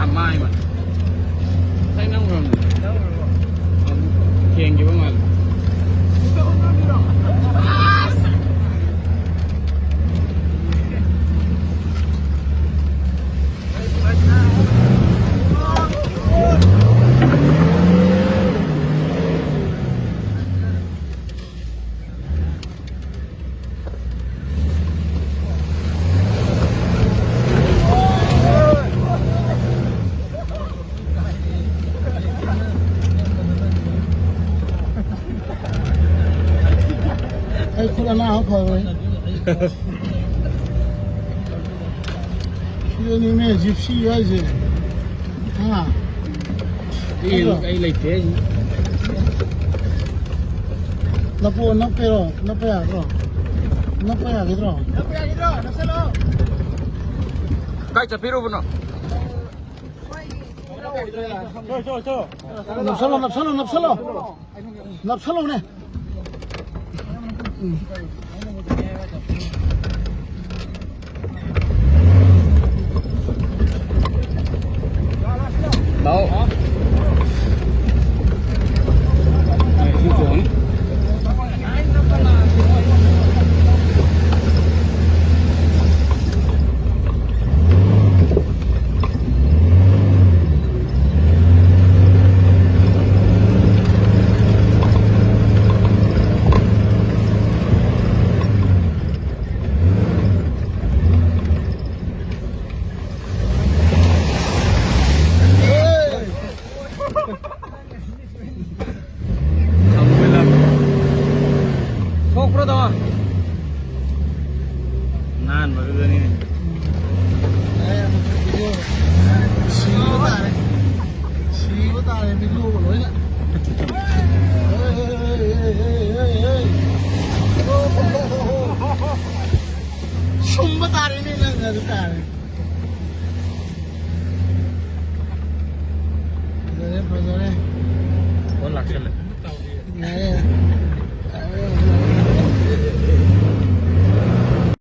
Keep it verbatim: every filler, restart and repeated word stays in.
Mai ma. Sai nang ron. Keng ki ba ma. Ai, khut ana ha pha e. Ni me Gypsy ai je. Ha. Ei, ei lei te. Na po, na pe ro, na pe a ro. Na pe a ki ro. Na pe a ki ro, na sa lo. Kai cha pi ro bu no. Cho, cho, cho. Nap sa lo, nap sa lo, nap sa lo. Nap sa lo ne. Bao. Ai, hung kong. Sokro da. Nan ba gani. Sigo tare. Sigo tare, mi lu lo na. Sumba tare ni na tare. Fazare, fazare. Wala kele. Yare.